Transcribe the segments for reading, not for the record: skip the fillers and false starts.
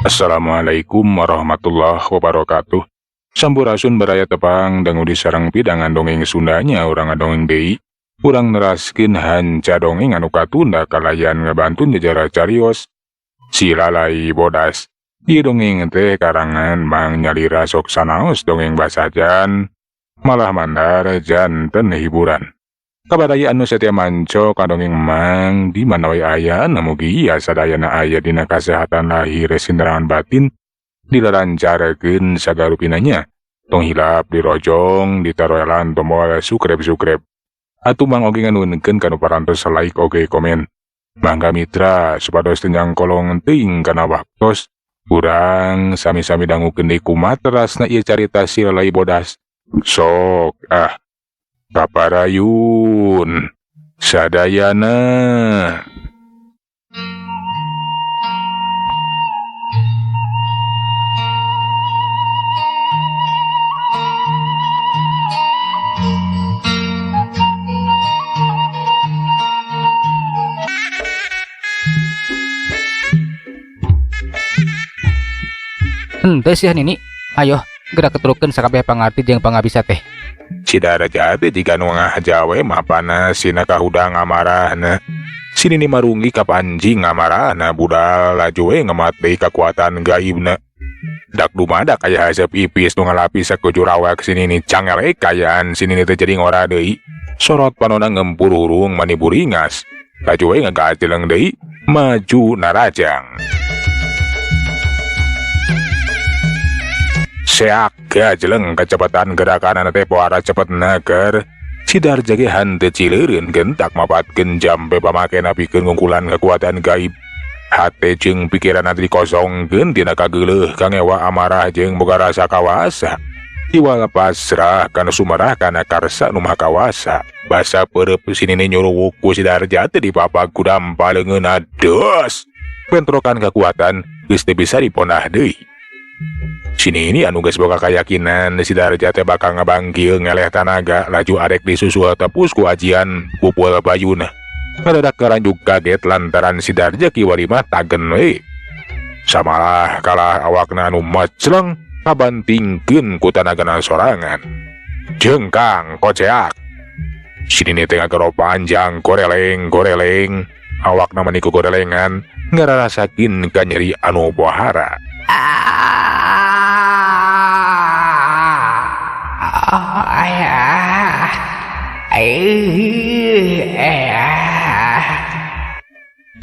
Assalamualaikum warahmatullahi wabarakatuh. Sampurasun baraya tepang dangu di sarang pidangan dongeng Sundanya urang ngadongeng deui. Urang neraskeun hanca dongeng anu katunda kalayan ngebantun jejarah carios Si Lalai Bodas. Ieu dongeng teh karangan Mang Nyalira sok sanaos dongeng basajan malah mandar janten hiburan. Kabaraya anu setia manco ka dongeng Mang di mana we aya mugi sadayana aya dina kasehatan lahir sinterangan batin dilalancarkeun sagarupinanya. Tong hilap dirojong ditaroelan tombol subscribe. Atuh Mang oge nganuhunkeun kanu parantos like oge komen. Mangga mitra supados teu nyangkolong teuing kana waktos. Urang sami-sami dangukeun deui kumaha terasna ieu carita Si Lalai Bodas. Sok ah kaparayun sadayana. Henteu sih Nini, ayo gerak keturukeun sakabeh pangarti jeung pangabisa teh. Si Darja teh jiga nu ngajawe mah panas sina kahudang amarahna. Si Nini marunggi kapanjing amarahna budal laju we ngemat deui kakuatan gaibna. Dak dumadak aya haseup ipis nu ngalapis sakujur awak si Nini cangelek kayaan si Nini teh jadi ngora deui. Sorot panona ngempur hurung mani buringas. Laju we ngagajeleng deui maju narajang. Seak gajeleng kecepatan gerakan teh poara cepet nager. Si Darja ge henteu cileureun gentak mapatkeun jampe pamakena pikeun ngungkulan kekuatan gaib. Hate jeung pikiran dikosongkeun tina kageuleuh kangewa amarah jeung boga rasa kawasa. Iwal pasrah kana sumarah kana karsa nu maha kawasa. Basa peureub si Nini nyuruwuk ku si Darja teh dipapag ku dampa leungeunna dos. Bentrokan kekuatan geus teu bisa diponah deui. Si Nini anu geus boga kayakinan si Darja teh bakal ngabangkil ngeleh tanaga laju arek disusul tepus ku ajian pupul bayuna. Ngadadak karanjuk kaget lantaran si Darja kiwari mah tagen we. Samalah kalah awakna anu macleng kabantingkeun ku tanagana sorangan. Jengkang koceak. Si Nini teh ngagero panjang goreleng-goreleng. Awakna mani ku gorelengan ngararasakeun kanyeri anu pohara.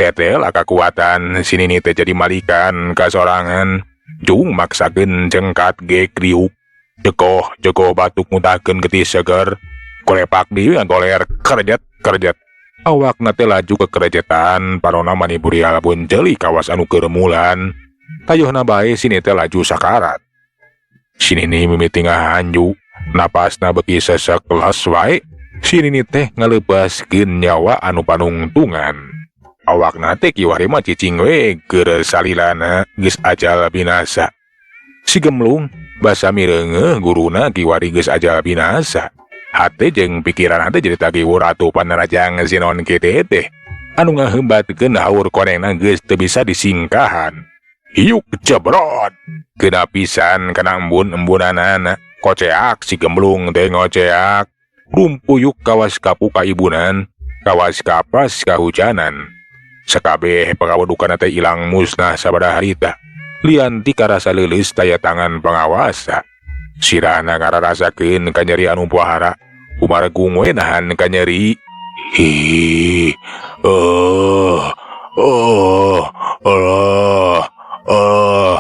Tetel kakuatan si Nini teh jadi malikan kasorangan. Jung maksakeun jengkat ge kriuk. Jekoh jekoh batuk ngutahkeun getih seger. Kolepak deui ngagoler kerjet kerjet. Awakna teh laju kekerejetan parona mani burial bunceuli kawas anu keremulan. Tayohna bae si Nini teh laju sakarat. Si Nini mimiti ngahanju, napasna beuki sesek les wae. Si Nini teh ngaleupaskeun nyawa anu panungtungan. Awakna teh kiwari mah cicing we keur salilana geus ajal binasa. Si Gemlung basa mireungeuh guruna kiwari geus ajal binasa. Hate jeung pikiran teh jadi tagiwur atuh panarajang si non kitu teh. Anu ngahembatkeun haur konengna geus teu bisa disingkahan. Hiuk jebrot. Kena pisan kana embun-embunanana. Koceak si Gemlung teh ngoceak. Rumpuyuk kawas kapu kaibunan, kawas kapas kahujanan. Sakabeh pakawadukan teh ilang musnah sabada harita. Lian ti karasa leuleus taya tangan pangawasa. Sirahna ngararasakeun kanyeri anu pohara. Kumaregung we nahan kanyeri. Hi, oh, oh, oh, oh.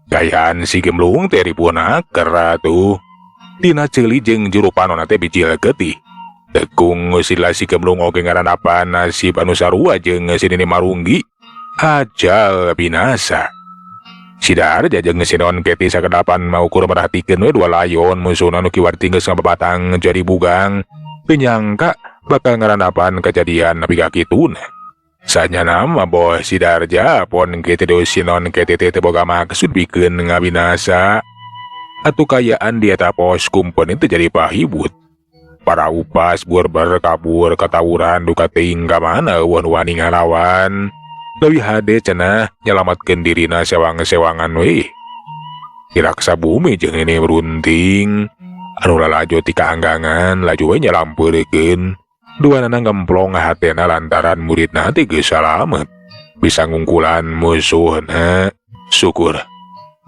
Gayaan si Gemlung teh ribuan aker atuh. Tina ceuli jeung juru panonna teh bijil getih. Tekung sila si Gemlung oge ngaranapan nasib anu sarua jeung si Nini Marunggi. Ajal binasa. Si Darja jeung si Non Keti sakedapan maukur merhatikeun we dua layon musuhna nu kiwari geus ngababatang jadi bugang. Teu nyangka bakal ngaranapan kejadian nepi ka kituna. Sanyana mah boh si Darja pon kitu deui si Non Keti teh teu boga maksud pikeun ngabinasa. Atuh kayaan di eta pos kumpen teh jadi pahibut. Para upas burber kabur ketawuran duka teuing ka mana eueuh nu wani ngalawan. Leuwih hade cenah nyalamatkeun dirina sewang-sewangan we. Kiraksa bumi jeung Nini Runting anu lalajo ti kaanggangan laju we nyalampeurkeun. Duanana ngemplong hatena lantaran muridna teh geus salamet. Bisa ngungkulan musuhna. Syukur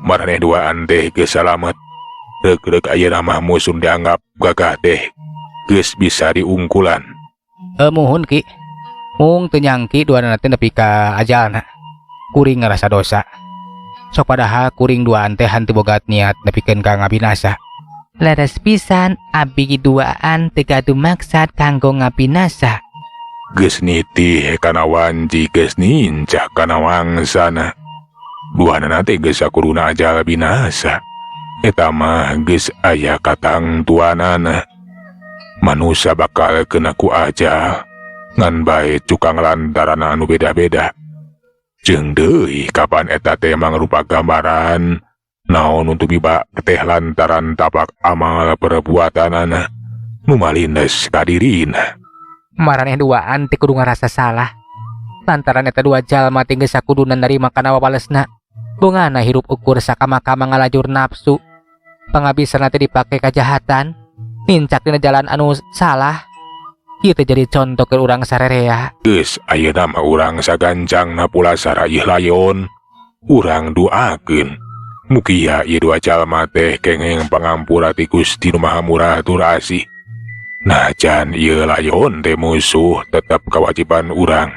maraneh duaan teh geus salamet. Reuk-reuk ayeuna mah musuh dianggap gagah teh geus bisa diungkulan. Muhun Ki. Mung teu nyangki duanana teh nepi ka ajalna. Kuring ngarasa dosa. Sok padahal kuring duaan teh henteu boga niat nepikeun ka ngabinasa. Leres pisan abdi duaan teu gaduh maksad kanggo ngabinasa. Geus nitih kana wanci geus nincah kana wangsana. Duanana teh geus sakuruna ajal binasa. Eta mah geus aya katangtuanana. Manusa bakal kena ku ajal. Ngan bae cukang lantaran anu beda-beda. Jeung deui kapan eta teh mangrupa gambaran naon untuk miba teh lantaran tapak amal perbuatanana nu malindes ka dirina. Maraneh duaan teh kudu ngarasa salah. Lantaran eta dua jalma teh geus sakuduna narima kana wawalesna. Bongana hirup ukur sakama-kama ngalajur nafsu. Pangabisana teh dipake kajahatan, nincak dina jalan anu salah. Ieu teh jadi contoh keur urang sarerea. Geus ayeuna mah urang sagancangna pulasara ieu layon. Urang duakeun mugia ieu dua jalma teh kengeng pangampura ti Gusti Nu Maha Murah tur Asih. Najan ieu layon teh musuh tetep kewajiban urang.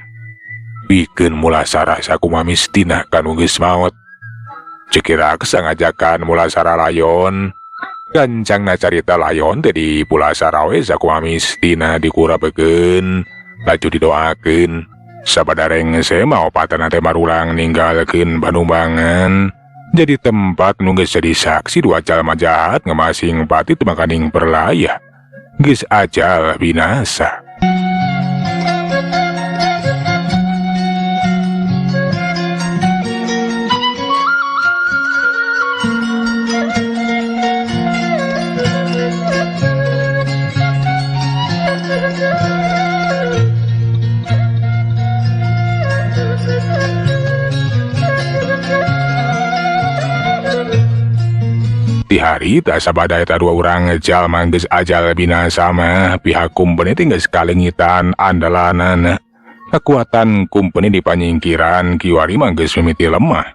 Pikeun mulasara sakumaha mistina kanu geus maot. Ceuk Raksa ngajakan mulasara layon. Gancangna carita layon teh di pulasara we sakumaha mistina dikurabekeun, laju didoakeun. Sabada rengse mah opatana teh marulang ninggalkeun Panumbangan. Jadi tempat nu geus jadi saksi dua jalma jahat ngemasing pati teu makaning perlaya. Geus ajal binasa. Di hari tak sabada eta dua urang jalma geus ajal binasa mah pihak kumpeni teh geus kalengitan andalanana. Kekuatan kumpeni di panyingkiran kiwari mah geus mimiti lemah.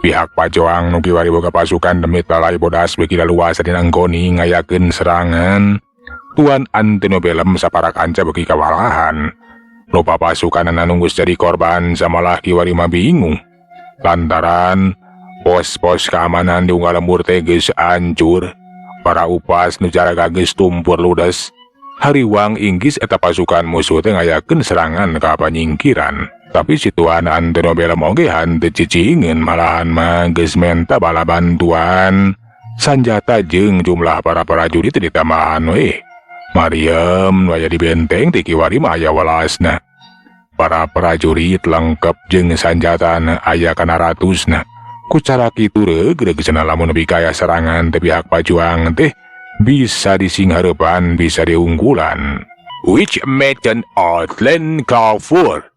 Pihak pajoang nu kiwari boga pasukan demit lalai bodas beuki laluasa dina nggoni ngayakeun serangan. Tuan Antonio Belem sapara kanca beuki kawalahan. Loba pasukanana nu geus jadi korban samalah kiwari mah bingung. Lantaran pos-pos keamanan di unggal lembur teh geus hancur. Para upas nu jaraga geus tumpur ludes. Hariwang inggis eta pasukan musuh teh ngayakeun serangan ka panyingkiran. Tapi si Tuan Antonio Belem oge henteu cicingeun malahan mah geus menta bala bantuan. Sanjata jeung jumlah para prajurit teh ditambahan we. Mariem nu aya di benteng teh kiwari mah aya welasna. Para prajurit lengkap jeung sanjatana aya kana ratusna. Ku cara kitu reug-reug cenah lamun nepi ka aya serangan teh pihak pajuang teh bisa disinghareupan, bisa diunggulan. Which method Outland Carrefour?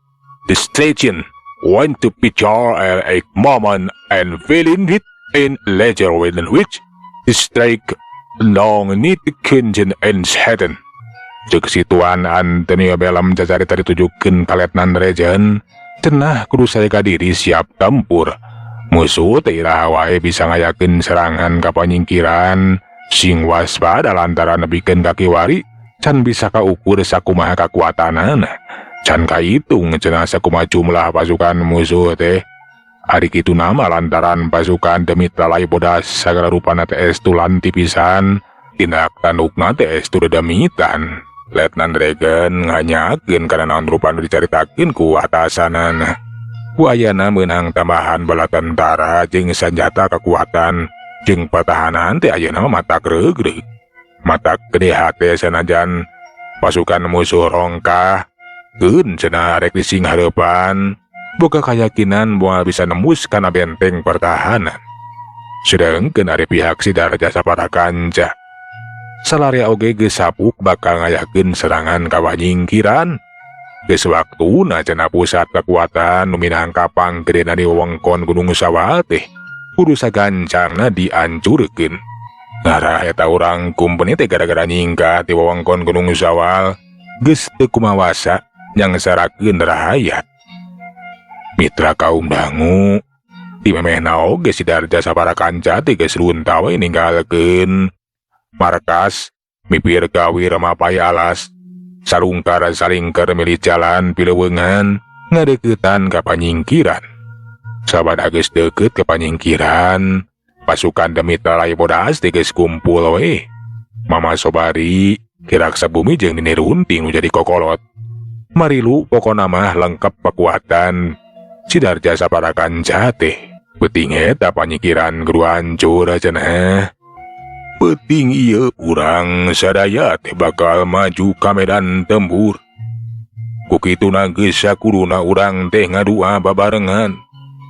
The station want to picture a moment and feeling it in ledger within which the strike long need kenjen and seven. Cek si Tuan Antonio Belem cacarita ditujukeun ka Letnan Regen, cenah kudu sajaga diri siap tempur. Musuh teh iraha wae bisa ngayakeun serangan ka panyingkiran, sing waspada lantaran nepikeun ka kiwari, can bisa kaukur sakumaha kakuatanana. Can kahitung cenah sakumaha jumlah pasukan musuh teh. Ari kitu nama lantaran pasukan demit lalai bodas sagala rupana teh estu lanti pisan, tindak tandukna teh estu dedemitan. Letnan Regen nganyakeun kana naon rupa nu dicaritakeun ku atasanana. Ku ayana meunang tambahan bala tentara jeung sanjata kekuatan jeung pertahanan teh ayeuna mah matak reug-reug. Matak gede hate sanajan pasukan musuh rongkah keun cenah rek disinghareupan boga kayakinan moal bisa nembus kana benteng pertahanan. Sedengkeun ari pihak Sidarja sapara kanca salarea oge geus sapuk bakal ngayakeun serangan ka panyingkiran. Geus waktuna cenah pusat kekuatan nu minangka panggedena di wewengkon Gunung Sawal teh kudu sagancangna diancurkeun. Ngarah eta urang kumpeni teh gara-gara nyingkah ti wewengkon Gunung Sawal geus teu kumawasa nyangsarakeun rahayat. Mitra kaum dangu di memehna oge si Darja sapara kanca teh geus runta we ninggalkeun markas mipir gawir mapay alas salungkar salingker milih jalan pileuweungan ngadeuketan ka panyingkiran. Sabada geus deukeut ka panyingkiran, pasukan demit lalai bodas teh geus kumpul we. Mama Sobari Ki Raksa Bumi jeung Nini Runting nu jadi kokolot. Marilu pokona mah lengkap kekuatan si Darja sapara kanca teh. Peuting eta panyingkiran kudu hancur cenah. Peuting ieu urang sadaya teh bakal maju ka medan tempur. Ku kituna geus sakuduna urang teh ngadua babarengan.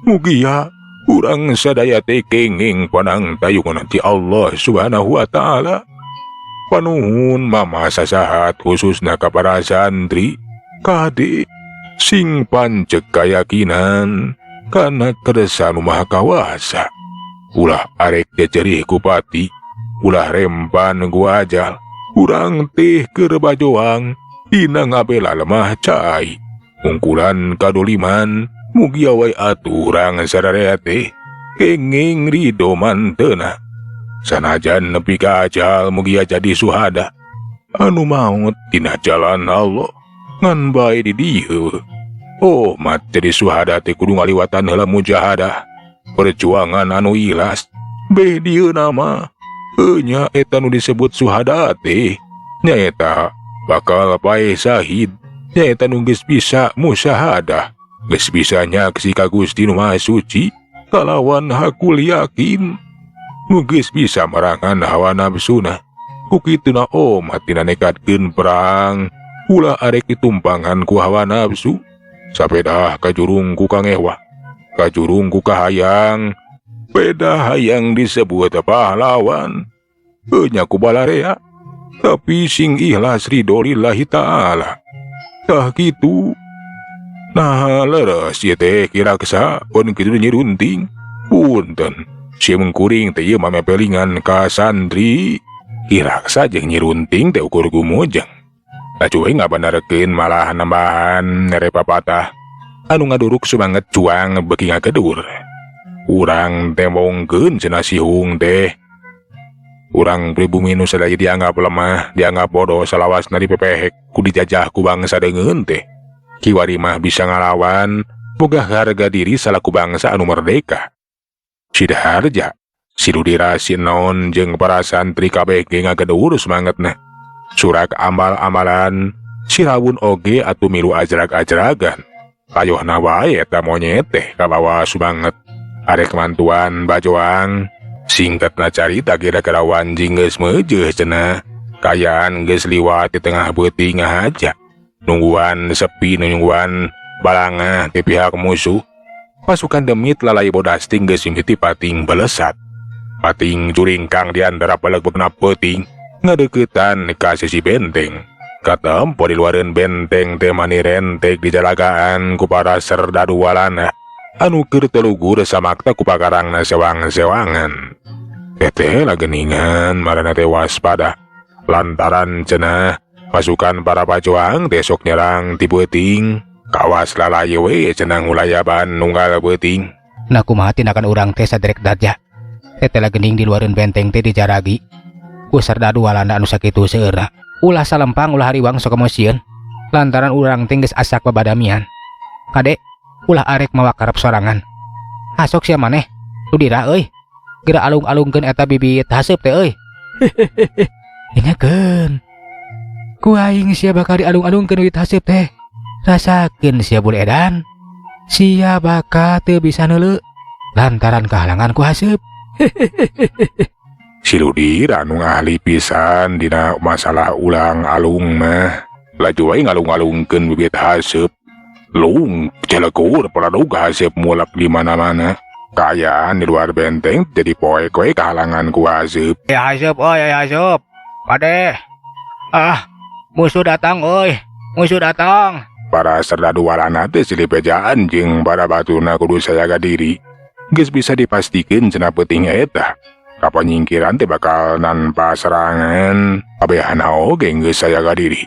Mugia urang sadaya teh kenging panang tayungan ti Allah Subhanahu wa taala. Panuhun mama sasahat khususna ka para santri kade sing panceg kayakinan kana kersa nu maha kawasa. Ulah arek jejerih ku pati, ulah rempan ku ajal, urang teh keur bajoang dina ngabela lemah cai. Ungkulan kadoliman mugia wae atuh urang sararea teh kenging rido mantena. Sanajan nepi ka ajal mugia jadi suhada anu maot dina jalan Allah ngan bae di dieu. Oh mat jadi suhada teh kudu ngaliwatan heula mujahadah, perjuangan anu ikhlas. Beh dieu nama nya eta nu disebut suhada teh nyaeta bakal paeh sahid, nyaeta nu geus bisa musyahadah, geus bisa nyaksi ka Gusti nu Maha Suci kalawan hakul yakin, nu geus bisa merangan hawa nafsuna. Ku kituna omat dina nekatkeun perang ulah arek ditumpangan ku hawa nafsu. Sapedah kajurung ku kangewa, kajurung ku kahayang, beda hayang disebut pahlawan. Nya ku balarea, tapi sing ikhlas ridho lillahi ta'ala. Tah kitu. Nah leres ieu teh Ki Raksa pun kitu Nyi Runting. Punten, si mengkuring teh ieu mah mepelingan ka santri. Ki Raksa jeung Nyi Runting teh ukur gumujeng. Laju we ngabenerkeun malah nambahan mere papatah anu ngaduruk sumanget cuang beuki ngagedur. Urang teh mongkeun cenah sihung teh. Urang pribumi nu sadaya dianggap lemah, dianggap bodoh salawasna dipepehek ku dijajah ku bangsa deungeun teh. Kiwari mah bisa ngalawan boga harga diri salaku bangsa anu merdeka. Sidaharja, si Ludira, si Non jeung para santri kabeh ge ngagedur sumangetna. Surak amal-amalan, si Rawun oge atuh milu ajrag-ajragan. Payohna wae eta monyet teh kabawa sumanget. Arek mantuan bajoang, singkatna carita kira-kira wanjing geus meujeuh cenah. Kayaan geus liwat di tengah beuting ngahaja. Nungguan sepi nungguan balangah ti pihak musuh. Pasukan demit lalai bodasting geus mimiti pating belesat. Pating juringkang di antara peleg-pelegna peuting ngadeuketan ka sisi benteng. Katempo di luareun benteng teh mani rentek dijalagaan ku para serdadu walana anu keur telugur samakta ku pakarangna sewang-sewangan. Teteh lageningan marana teh waspada lantaran cenah pasukan para pajuang teh sok nyerang ti beuting. Kawas lalaye we cenah ngulayaban nunggal beuting. Nah kumaha tindakan urang teh saderek Darja? Teteh lagening di luareun benteng teh dijaragi ku serdadu walanda anu sakitu seueurna. Ulah salempang ulah hariwang sok emosieun lantaran urang teh geus asak babadamian. Kade ulah arek mawa karep sorangan. Asok sia maneh Ludira euy. Geura alung-alungkeun eta bibit haseup teh euy. Ingakeun. Ku aing sia bakal dialung-alungkeun bibit haseup teh. Rasakeun sia bule edan. Sia bakal teu bisa neuleu lantaran kahalangan ku haseup. Si Ludira anu ahli pisan dina masalah ulang alung mah. Laju wae ngalung-alungkeun bibit haseup. Lung celegur peladug haseup mulak di mana-mana. Kaayaan di luar benteng jadi poek we kahalangan ku haseup. Ya haseup euy, ya haseup. Kade. Ah, musuh datang euy. Musuh datang. Para serdadu Walanda teh silih bejaan jeung para batuna kudu sajaga diri. Geus bisa dipastikeun cenah peuting eta. Kapanyingkiran teh bakal nanpa serangan. Kabehana oge geus sajaga diri.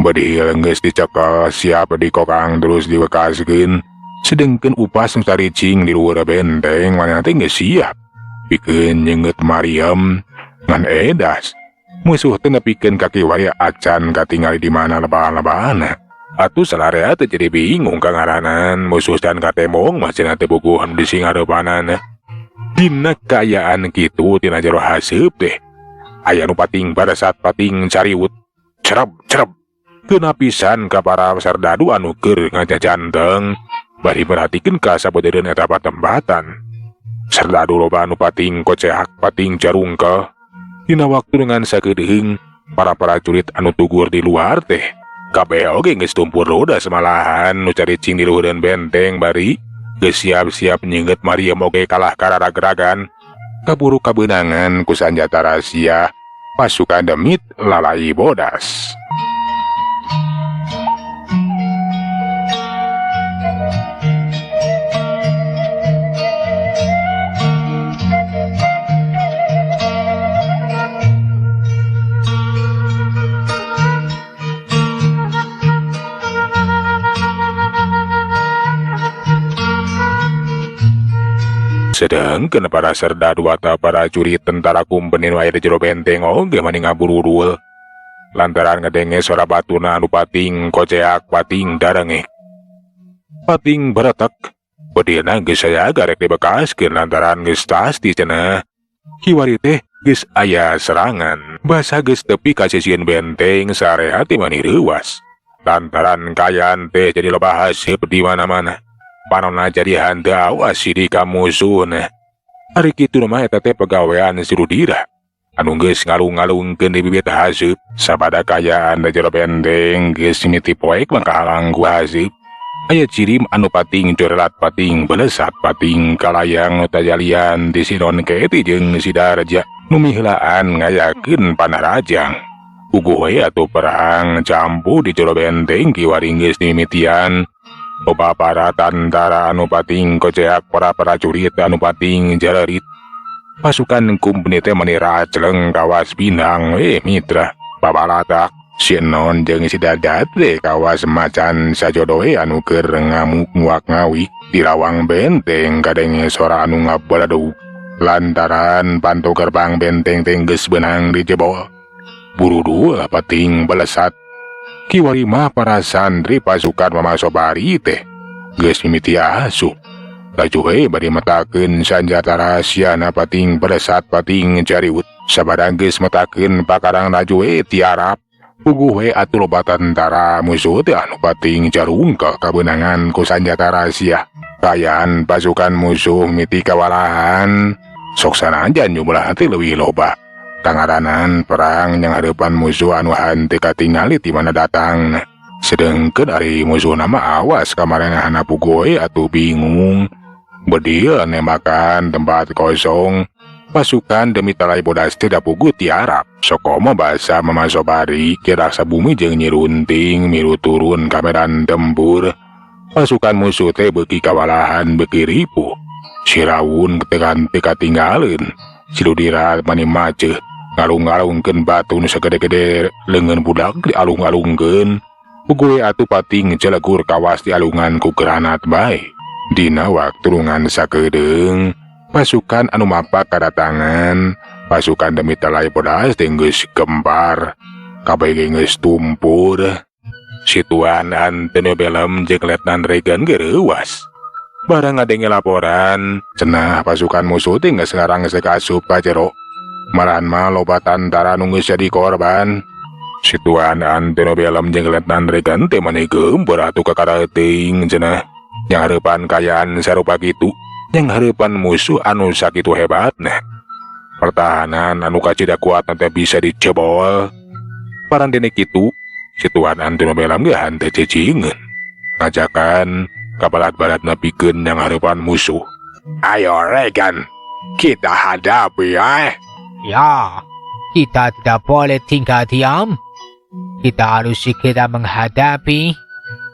Bedil geus dicekel siap dikokang terus diwekaskeun. Sedengkeun upas nu caricing di luhur benteng manehna teh geus siap. Pikeun nyeungeut Mariam ngan edas. Musuh teh nepikeun ka kiwari acan katingali di mana lebah-lebahna. Atuh salarea teh jadi bingung kangaranan musuh can katembong mah cenah teh bukuhan di singhareupana. Dina kaayaan kitu tina jero haseup teh aya nu pating pada saat pating cariwut cereb cereb kena pisan ka para serdadu anu keur ngajajanteng bari merhatikeun ka sabeudeureuan eta patembatan. Serdadu loba anu pating koceak pating carungkel. Dina waktu dengan sakedeung para prajurit anu tugur di luar teh kabeh oge geus tumpur roda semalahan nu caricing di luhureun benteng bari geus siap-siap nyingget Mariam oge kalah kararagragan kaburu kabeunangan ku sanjata rahasia pasukan demit lalai bodas. Sedangkan para serdadu atau para prajurit tentara kumpeni nu aya di jero benteng oge mani ngabururul lantaran ngadenge suara batuna anu pating koceak pating darengek pating beretek bedilna geus sayaga rek dibekaskeun lantaran geus pasti cenah kiwari teh geus aya serangan basa geus tepi ka sisieun benteng sarea teh mani reuwas lantaran kaayaan teh jadi loba haseup di mana-mana. Panonna jadi hanteu awas sidik ka musuhna. Ari kitu mah eta teh pegawean si Rudira anu geus ngalung-ngalungkeun di bibit haseup sabada kaayaan di jero benteng geus mimiti poek mah kahalang ku haseup. Aya cirim anu pating corelat pating belesat pating kalayang nu tajalian di Sinon Keti jeung si Darja nu miheulaan ngayakeun panarajang. Puguh we atuh perang campuh di jero benteng kiwari geus dimimitian. Loba para tantara anu pating koceak para prajurit anu pating jalerit. Pasukan kumpeni teh mani racleng kawas pinang mitra babalatak si Enon jeung si Dadat teh kawas macan sajodoe anu keur ngamuk nguak ngawik di lawang benteng kadenge sora anu ngabaladug lantaran panto gerbang benteng teh geus beunang dijebol. Burudul pating belesat. Kiwari mah para santri pasukan Mama Sobari teh geus mimiti asup. Laju we bari metakeun sanjata rahasiana pating belesat pating cariwut. Sabada geus metakeun pakarang laju we tiarap. Puguh we atuh loba tentara musuh teh anu pating carungkeh kabeunangan ku sanjata rahasia. Kaayaan pasukan musuh mimiti kawalahan. Sok sanajan jumlah teh leuwih loba. Kangaranan perang yang hareupan musuh anu henteu katingali ti mana datang. Sedengkeun ari musuh nama awas kamarenahna puguh we atuh bingung. Bedil nembakan tempat kosong. Pasukan demi talai bodas teh da puguh tiarap. Sokomo basa Mama Sobari kiraksa bumi jeung Nyi Runting milu turun ka medan tempur. Pasukan musuh teh beuki kawalahan beuki ripuh. Sirawun tekan teu katinggaleun. Si Ludira mani maceuh ngalung-ngalungkeun batu nu sagede-gede leungeun budak dialung-alungkeun. Puguh atuh pating celegur kawas dialungan ku granat bae. Dina waktu ngan sakedeung pasukan anu mapak kadatangan pasukan demi talai bodas teh geus gempar kabeh geus tumpur. Si Tuan Antonio Belem jeung Letnan Regan geureuwas. Barang ngadenge laporan cenah pasukan musuh teh geus ngarang geus asup ka jero. Malahan mah loba tantara nu geus jadi korban. Si Tuan Antonio Belem jeung Letnan Regan teh mani geumpeur atuh kakara teuing cenah. Yang hareupan kaayaan sarupa kitu, yang hareupan musuh anu sakitu hebatna. Pertahanan anu kacida kuat teh bisa dijebol. Parandene kitu, si Tuan Antonio Belem ge henteu cicingeun. Ngajakan kabalat-balatna pikeun yang hareupan musuh. Ayo Regan, kita hadapi ya. Ya, kita tidak boleh tinggal diam. Kita harus segera menghadapi.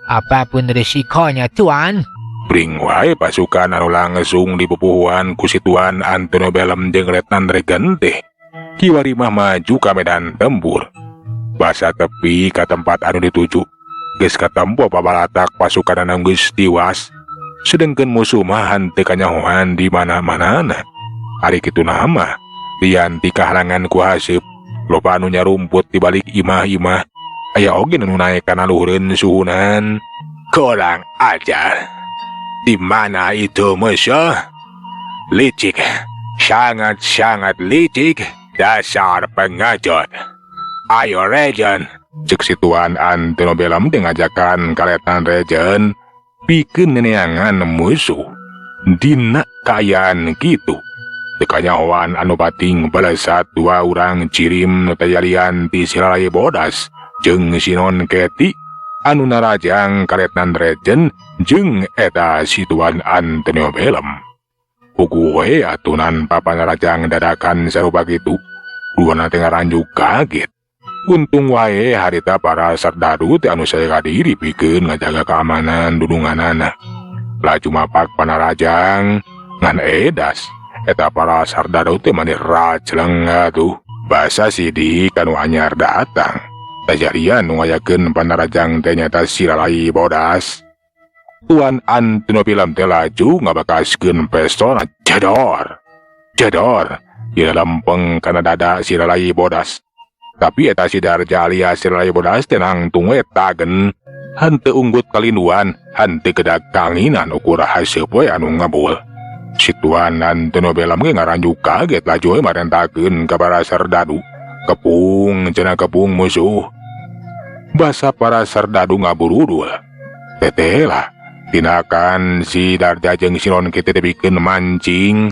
Apapun resikonya, Tuan. Bring wae pasukan anu langsung dipupuhuan ku si Tuan Antonio Bellum jeung Letnan Regan teh. Kiwari mah maju ka medan tempur. Basa tepi ka tempat anu dituju. Geus katempo pabalatak pasukan anu geus tiwas. Sedengkeun musuh mah henteu kanyahoan di mana-manana. Ari kitu mah lian ti kahalangan ku haseup. Loba anu nyarumput di balik imah-imah. Aya oge nu naek kana luhureun suhunan. Kurang ajar. Di mana itu musuh? Licik. Sangat-sangat licik. Dasar pengecut. Ayo Regen. Cek si Tuan Antonio Bellum teh ngajakan ka Letnan Regen pikeun neneangan musuh. Dina kaayaan kitu. Teu kanyahoan anu pating balesat dua urang cirim nu tayalian ti si Lalai Bodas jeung si Non Keti anu narajang ka Letnan Regen jeung eta si Tuan Antonio Bellum. Puguh we atunan papa narajang dadakan sarupa kitu. Duana teh ngaranjuk kaget. Untung wae harita para serdadu teh anu saya kadiri pikeun ngajaga keamanan dudunganana. Laju mapak panarajang ngan edas. Eta para serdadu teh mani rajleng atuh. Basa sidik anu anyar datang. Tajarian nu ngayakeun panarajang teh nyata si Lalai Bodas. Tuan Antonio Bellum teh laju ngabakaskeun pestolna jedor. Jedor di lempeng kana dada si Lalai Bodas. Tapi eta si Darja alias si Lalai Bodas teh nangtung we tagen. Henteu unggut kalinduan, henteu kedag kanginan ukur haseup we anu ngebul. Si Tuan Antonio Bellum ge ngaranjuk kaget laju we marentakeun ka para serdadu. Kepung cenah kepung musuh. Basa para serdadu ngaburudul. Teteh lah tindakan si Darja jeung si Non Keti teh bikeun mancing.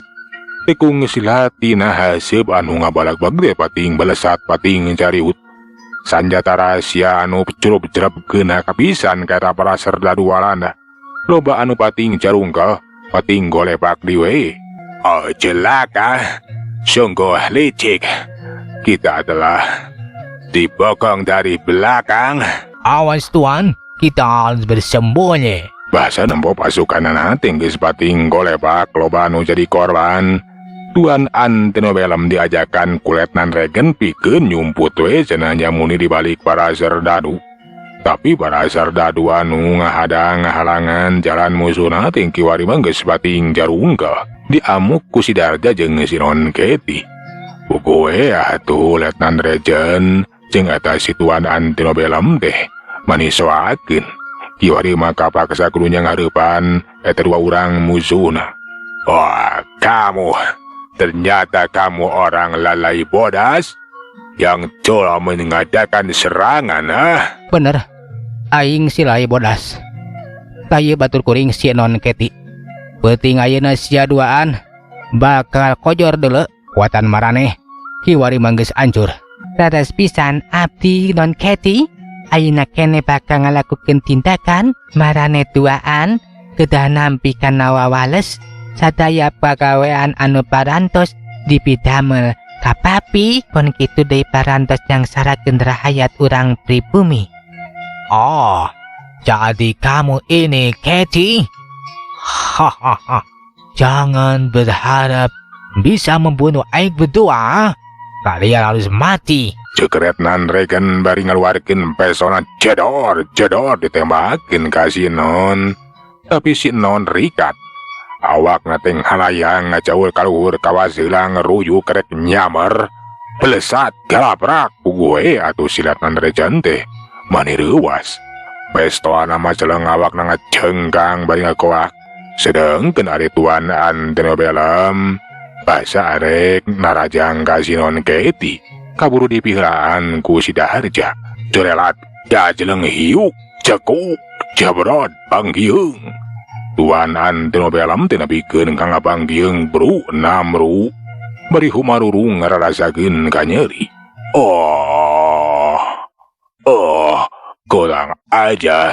Tekung sila tina haseup anu ngabalag-bag teh pating belesat pating cariut. Sanjata rahasia anu curup-cerep keuna kapisan ka eta para serdadu Walanda. Loba anu pating carungkel, pating golepak diwe. Oh celaka, sungguh licik. Kita telah dibokong dari belakang. Awas Tuan, kita harus bersembunyi. Bahasa nempo pasukan teh geus pating golepak loba anu jadi korban. Tuan Antonio Bellum diajakan ku Letnan Regen pikeun nyumput we cenah nyamuni di balik para serdadu. Tapi para serdadu anu ngahadang ngahalangan jalan musuhna teh kiwari mah geus pating jarungkel. Diamuk ku si Darja jeung si Non Keti. Puguh we atuh Letnan Regen jeung eta si Tuan Antonio Bellum teh manisoakeun. Kiwari mah kapaksa kudu ngareupan eta dua urang musuhna. Wah, kamu ternyata kamu orang Lalai Bodas yang telah mengadakan serangan, ah? Bener, aing si Lalai Bodas. Taye batur kuring si Non Keti. Peuting ayeuna sia duaan bakal kojor deuleu kuatan maraneh. Kiwari mah geus ancur. Raras pisan abdi Non Keti. Ayeuna kene bakal ngalakukeun tindakan marane duaan kedah nampi kana wawales sadaya pagawean anu parantos dipidamel kapapi pun kitu deui parantos nyangsarakeun rahayat urang pribumi. Oh, jadi kamu ini Keti? Hahaha. Jangan berharap bisa membunuh aing berdua. Kalian harus mati. Cek Letnan Regen bari ngaluarkeun pesona jedor jedor ditembakeun ka si Non. Tapi si Non rikat. Awakna teh halayang ngacaul kaluhur kawas heulang ruyuk rek nyamer. Belesat galaprak puguh we atuh si Letnan Regen teh mani reuwas. Pestoana mah celeng awakna ngacengkang bari ngakoak. Sedengkeun ari Tuan Antonio Bellum basa arek narajang ka si Non Keti kaburu dipiheulaan ku si Darja. Corelat gajeleng hiuk cekuk jebrot banggiung. Tuan Antonio Bellum teh nepikeun ka ngabanggiung bru namru bari humarurung ngararasakeun ka nyeri. Oh, oh, kurang aja.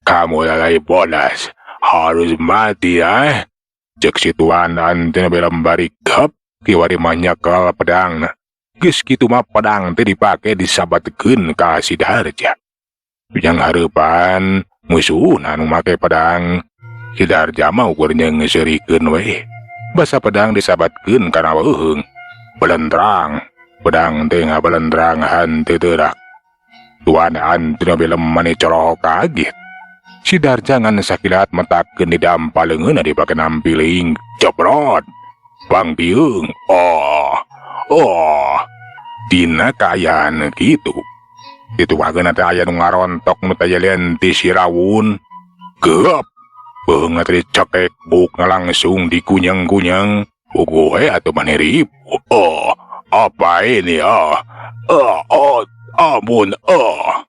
Kamu Lalai Bodas harus mati ya. Cek si Tuan Antonio Bellum bari gep kiwari mah nyekel pedangna. Geus kitu mah pedang teh dipake disabatkeun ka si Darja. Yang hareupan Musuhna anu make pedang. Si Darja mah ukur nyeungeuskeurikeun we. Basa pedang disabatkeun kana beuheung. Belendrang, pedang teh ngabelendrang henteu teurak. Tuan Antino Belem mani corohok kaget. Si Darja ngan sakilat metakeun di dampa leungeunna dipake nampiling. Ceprot. Pangpiung. Oh. Oh. Dina kaayaan kitu. Dituakeun teh aya nu ngarontok nu teh ti si Rawun. Geup. Beungeut teh dicekek bukna langsung dikunyeng-kunyeng. Puguh we atuh maneh ribu. Oh, apa ini ah? Oh, oh, ampun, oh.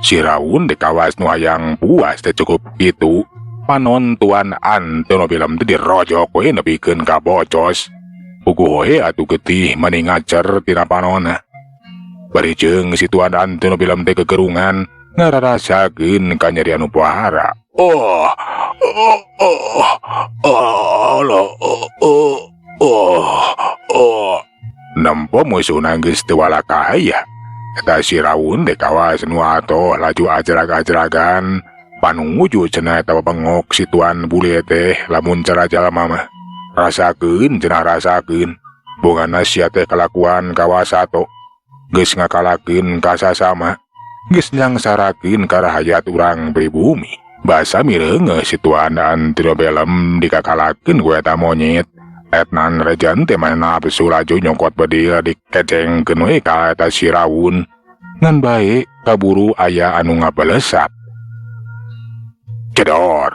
Si Rawun teh kawas nu hayang puas teh cukup kitu. Panon Tuan Antono Belem teh dirojok we nepikeun ka bocos. Puguh we atuh getih mani ngacer tina panonna. Bari jeung si Tuan Antono Belem teh kegerungan ngararasakeun kanyeri anu pohara. Oh, oh, oh, oh, oh, oh, oh, oh. Nempo musuhna geus teu walakaya. Eta si Rawun teh kawas nu atoh laju ajrag-ajragan. Panuju cenah eta bengok si Tuan Bule teh lamun cara jalma mah. Rasakeun cenah rasakeun. Bongana sia teh kalakuan kawasato. Geus ngakalakeun ka sasama. Geus nyangsarakeun ka rahayat urang pribumi. Basa mireungeuh si Tuan Antino Belem dikakalakeun ku eta monyet. Letnan Rejan teh mah nafsu laju nyokot bedil dikecengkeun we ka eta si Rawun. Ngan bae kaburu aya anu ngabalesat. Cedor.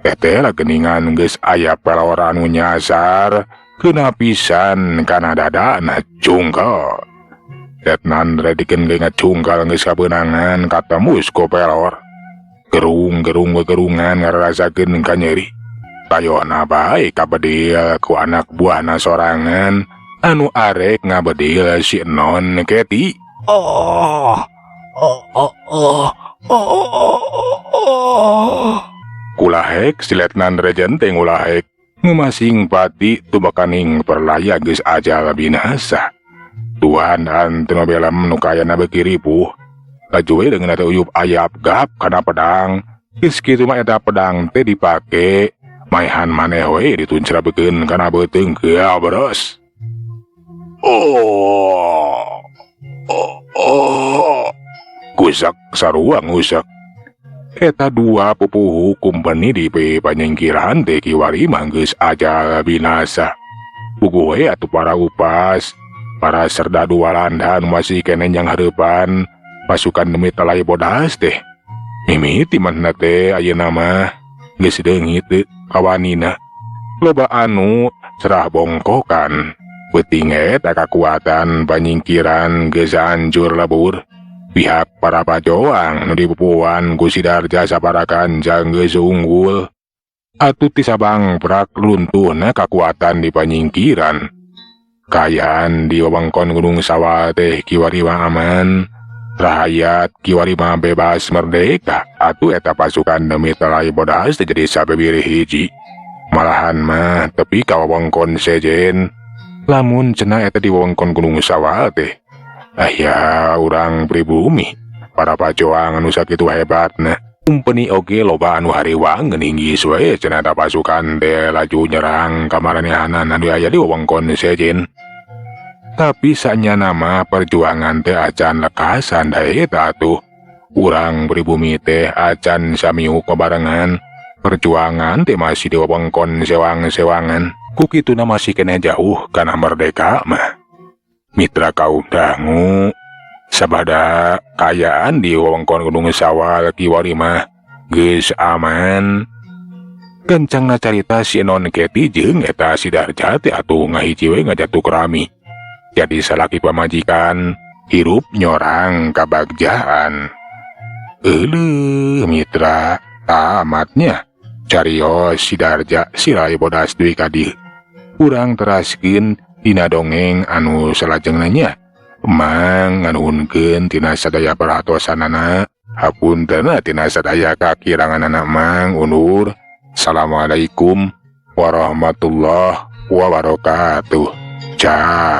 Teh lah geningan geus aya pelor anu nyasar kena pisan kana dadana cungkel. Letnan Rediken ge ngacungkal geus kabeunangan katembus ku pelor. Gerung-gerung gerungan ngarasakeun kanyeri. Tayohna bae kabedil ku anak buahna sorangan anu arek ngabedil si Non Keti. Oh, oh, oh, oh, oh, oh, oh. Kulahek si Letnan Rejen teh ngulahek ngemasing pati tubakaning perlaya geus ajal binasa. Tuan Antino Belem nu kayana beuki ripuh. Laju we deungeun teh uyup ayap gap kana pedang. Geus kitu mah eta pedang teh dipake maehan maneh we dituncrabekeun kana beuteung geus. Oh. Oh, oh. Gusak sarua ngusak. Eta dua pupuhu kumpeni di panyingkiran teh kiwari mah geus ajal binasa. Puguh we atuh para upas, para serdadu Walanda anu masih keneh yang hareupan pasukan demi talai bodas teh. Mimiti manehna teh ayeuna mah geus deungit teh kawanina. Loba anu serah bongkokan. Peuting eta kakuatan panyingkiran geus hancur lebur. Pihak para pajoang nu dipupuan ku si Darja saparakan geus unggul. Atuh ti sabang prak runtuhna kakuatan di panyingkiran. Kaayaan di wewengkon Gunung Sawal teh kiwari mah aman. Rahayat kiwari mah bebas merdeka. Atuh eta pasukan demi talai bodas teh jadi sabebirih hiji. Malahan mah tepi ka wewengkon sejen. Lamun cenah eta di wewengkon Gunung Sawal teh. Aya urang pribumi, para pajoang anu sakitu hebatna. Kumpeni oge loba anu hariwang geuning geus we cenah eta pasukan teh laju nyerang ka maranehanan anu aya di wewengkon sejen. Tapi sanyana mah perjuangan teh acan lekasan da eta atuh. Urang pribumi teh acan samiuk barengan. Perjuangan teh masih di wewengkon sewang-sewangan. Ku kituna masih keneh jauh kana merdeka mah. Mitra kaum dangu sabada kaayaan di wewengkon Gunung Sawal kiwari mah geus aman. Kencangna carita si Non Keti jeung eta si Darja teh atuh ngahiji we ngajatuk rami. Jadi salaki pamajikan hirup nyorang kabagjaan. Euleuh mitra tamatnya carios si Darja si Rai Bodas deui ka dieu. Urang teraskeun dina dongeng anu salajengna nya. Mang nganuhunkeun tina sadaya perhatosanana. Hapuntenna tina sadaya kakiranganana Mang undur. Assalamualaikum warahmatullahi wabarakatuh. Ciao.